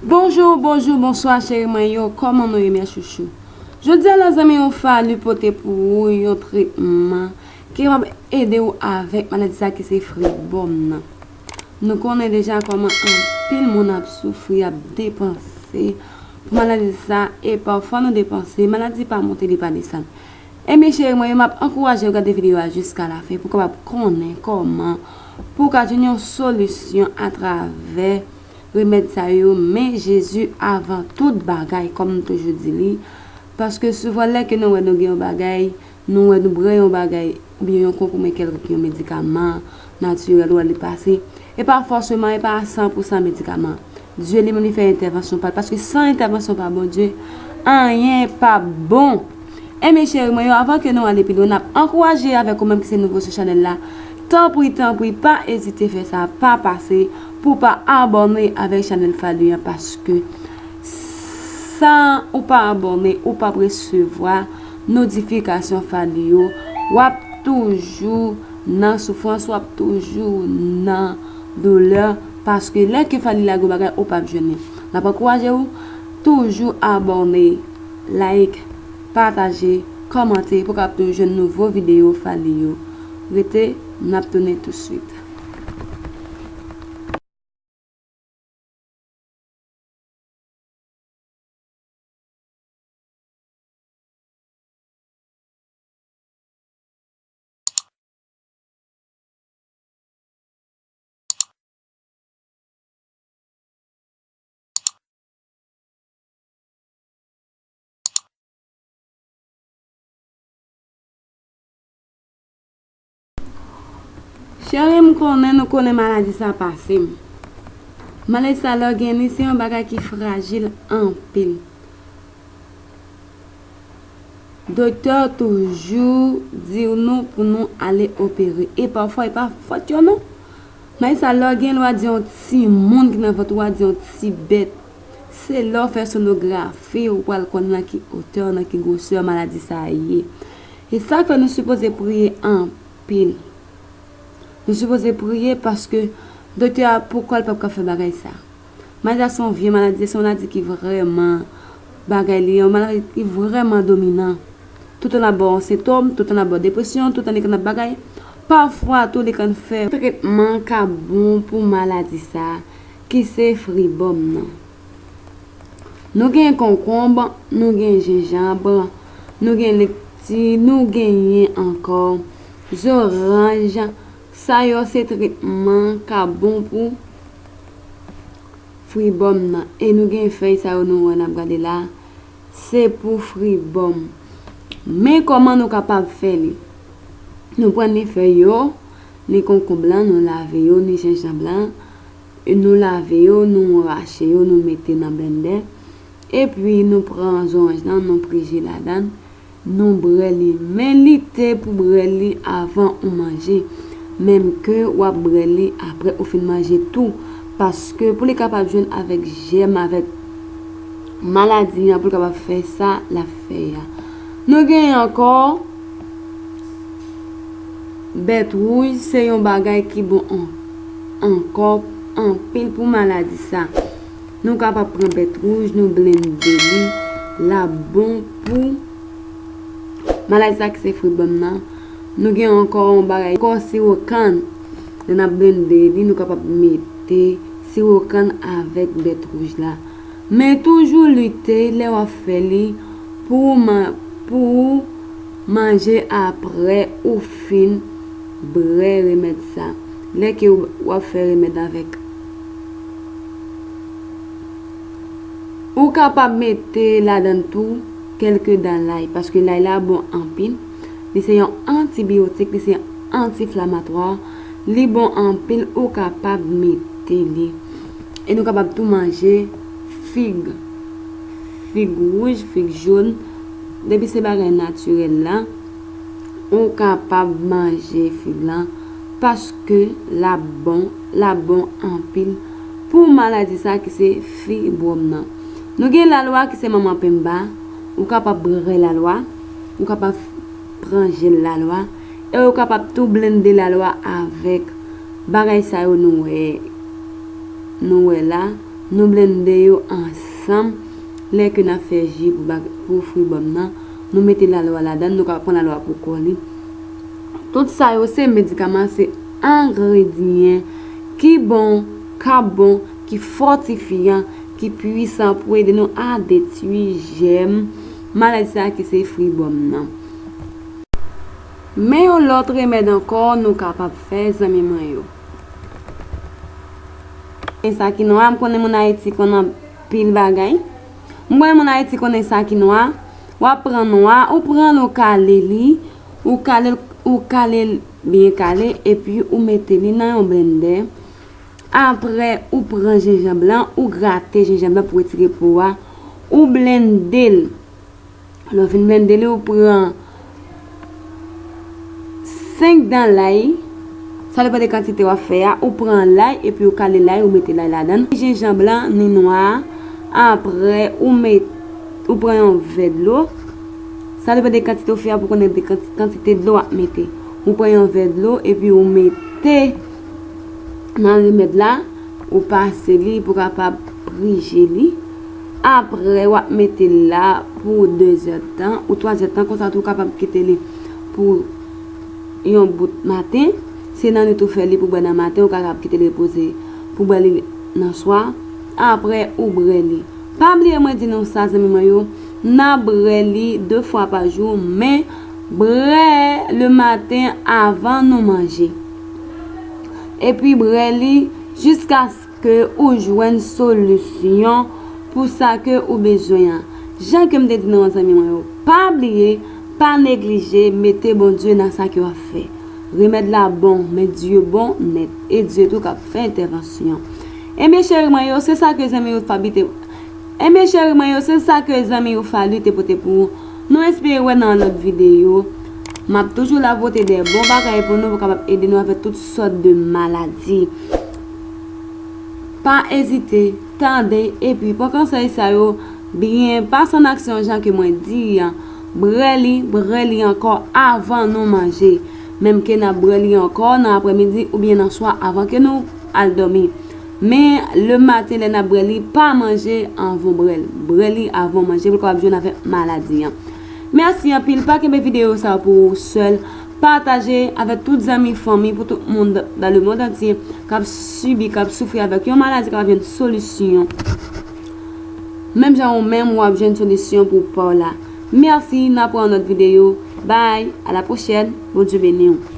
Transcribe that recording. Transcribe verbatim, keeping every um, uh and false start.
Bonjou, bonjou, bonswa cheri mwen yo, kòman nou ye mes chouchous? Jodi a la zanmi, yon Fally pote pou ou yon tretman ki kapab ede w avèk maladi sa ki se fribòm nan. Nou konnen deja kòman anpil moun ap soufri, ap depanse pou maladi sa, e pafwa nou depanse, maladi pa monte, li pa desann. Ebyen cheri mwen yo, m ap ankouraje w gade videyo a jiska lafen pou w kapab konnen kòman pou w ka jwenn yon solisyon atravè remèd sa yo, men Jezi avan tout bagay, kòm nou toujou di li. Paske souvan lè ke nou wè nou gen yon bagay, nou wè nou bwè yon bagay, oubyen yon konprimen kèlkonk, yon medikaman natirèl, ou wè li pase. E pa fòseman, e pa san pou san medikaman. Dye li menm li fè entèvansyon pa l, paske san entèvansyon pa Bondye, anyen p ap bon. Ebyen cheri mwen yo, avan ke nou ale pi lwen, n ap ankouraje avèk ou menm ki se nouvo sou chanèl la. Tanpri, tanpri, pa ezite fè sa, pa pase pou w pa abòne avèk chanèl Fally an, paske san ou pa abòne, ou p ap resevwa notifikasyon Fally yo. W ap toujou nan soufrans, w ap toujou nan doulè, paske lè ke Fally lage yon bagay, ou p ap jwenn li. N ap ankouraje w toujou abòne, like, pataje, kòmante pou w kapab toujou jwenn nouvo videyo Fally yo. Rete, n ap tounen tousuit. Cheri m, konnen nou konnen maladi sa pase m. Maladi sa lè w gen li, se yon bagay ki frajil anpil. Doktè toujou di nou pou nou ale opere. E pafwa, e pa fòt yo non. Maladi sa lè w gen l, w a di yon timoun ki nan vant ou, w a di yon ti bèt. Se lè w fè sonografi, ou pral konn nan ki otè, nan ki gwosè maladi sa a ye. E sa fè nou sipoze priye anpil. Nou sipoze priye paske doktè a, poukwa l p ap ka fè bagay sa? Maladi sa se yon vye maladi, se yon maladi ki vrèman bagay li ye, yon maladi ki vrèman dominan. Toutan l ap ba w sentòm, toutan l ap ba w depresyon, toutan li konn ap bagay. Pafwa tou li konn fè tretman ka bon pou maladi sa ki se fribòm nan. Nou gen konkonb, nou gen jenjanm, nou gen lekti, nou genyen ankò zoranj. Sa yo se tretman ka bon pou fribòm nan. E nou gen fèy sa yo nou wè n ap gade la, se pou fribòm. Men kòman nou kapab fè li? Nou pran ni fèy yo, ni konkonb lan, nou lave yo, ni jenjanm lan, nou lave yo, nou rache yo, nou mete nan blendè. Epi nou pran zoranj lan, nou prije ladan, nou bwè li. Men lite pou bwè li avan ou manje, menm ke w ap bwè li apre ou fin manje tou, paske pou li kapab jwenn avèk jèm, avèk maladi an, pou l kapab fè sa l ap fè a. Nou genyen ankò bèt wouj, se yon bagay ki bon an-, ankò anpil pou maladi sa. Nou kapab pran bèt wouj, nou blende li, l ap bon pou maladi sa ki se fribòm nan. Nou gen ankò yon bagay, ankò siwo kann. Lè n ap blende li, nou kapab mete siwo kann avèk bèt wouj la. Men toujou lite lè w ap fè li pou ou ma-, pou ou manje apre ou fin bwè remèd sa. Lè ke w, w ap fè remèd avèk, ou kapab mete ladan tou kèlke dan lay, paske lay la bon anpil. Li se yon antibiyotik, li se anti-enflamatwa, li bon anpil, ou kapab mete li. E nou kapab tou manje fig. Fig wouj, fig jòn. Depi se bagay natirèl la, ou kapab manje fig lan paske l ap bon, l ap bon anpil pou maladi sa ki se fibwòm nan. Nou gen lalwa ki se manman penba, ou kapab bwè lalwa, ou kapab pran jèl lalwa, e ou kapab tou blende lalwa avèk bagay sa yo nou wè, nou wè la, nou blende yo ansanm. Lè ke n ap fè ji pou bag-, pou fibwòm nan, nou mete lalwa ladan, nou ka pran lalwa pou kò li. Tout sa yo se medikaman, se engredyan ki bon, k ap bon, ki fòtifyan, ki pwisan pou ede nou a detwi jèm maladi sa ki se fibwòm nan. Men yon lòt remèd ankò nou kapab fè, zanmi mwen yo. E sa ki nwa, m konnen moun Ayiti konn anpil bagay. M konnen moun Ayiti konnen sa ki nwa. W ap pran nwa, ou pran l, ou kale li, ou kale l, ou kale l byen kale, epi ou mete li nan yon blendè. Apre, ou pran jenjanm lan, ou grate jenjanm lan pou retire po a, ou blende l. Lè w fin blende li, ou pran senk dan lay. Sa depann de kantite w ap fè a. Ou pran lay epi ou kale lay, ou mete lay ladan l. Jenjanm lan, ni nwa a. Apre, ou met, ou pran yon vè dlo. Sa depann de kantite w fè a pou konnen de kant-, kantite dlo w ap mete. Ou pran yon vè dlo epi ou mete nan remèd la, ou pase li pou kapab prije li. Apre, w ap mete l la pou de zè tan ou twa zè tan, konsa tou ou kapab kite li pou yon bout maten. Se nan nwit ou fè li pou bwè nan maten, ou kapab kite li repoze pou bwè li nan swa. Apre, ou bwè li. Pa bliye mwen di nou sa, zanmi mwen yo, n ap bwè li de fwa pa jou, men bwè le maten avan nou manje. Epi bwè li jiskaske ou jwenn solisyon pou sa ke ou bezwen an. Jan ke m te di nou an, zanmi mwen yo, pa bliye, pa neglije mete Bondye nan sa ke w ap fè. Remèd la bon, men Dye bon nèt, e Dye tou k ap fè entèvansyon. Ebyen, cheri mwen yo, se sa ke zanmi yo Faby te, ebyen, cheri mwen yo, se sa ke zanmi yo Faly te pote pou ou. Nou espere wè nan yon lòt videyo. M ap toujou la pote de bon bagay pou nou, pou kapab ede nou avèk tout sòt de maladi. Pa ezite, tande, epi pran konsèy sa yo byen, pase an aksyon jan ke mwen di an. Bwè li, bwè li ankò avan nou manje. Menm ke n ap bwè li ankò nan aprèmidi oubyen nan swa avan ke nou al dòmi. Men, le maten, lè n ap bwè li, pa manje anvan w bwè l. Bwè li avan w manje pou l kapab jwenn avèk maladi an. Mèsi anpil. Pa kenbe videyo sa a pou ou sèl. Pataje avèk tout zanmi, fanmi, pou tout moun dans le monde entier k ap sibi, k ap soufri avèk yon maladi, kapab jwenn solisyon. Menm jan ou menm, w ap jwenn solisyon pou pa w la. Mèsi, n ap wè yon lòt videyo. Bye, à la prochaine. Bondye beni w.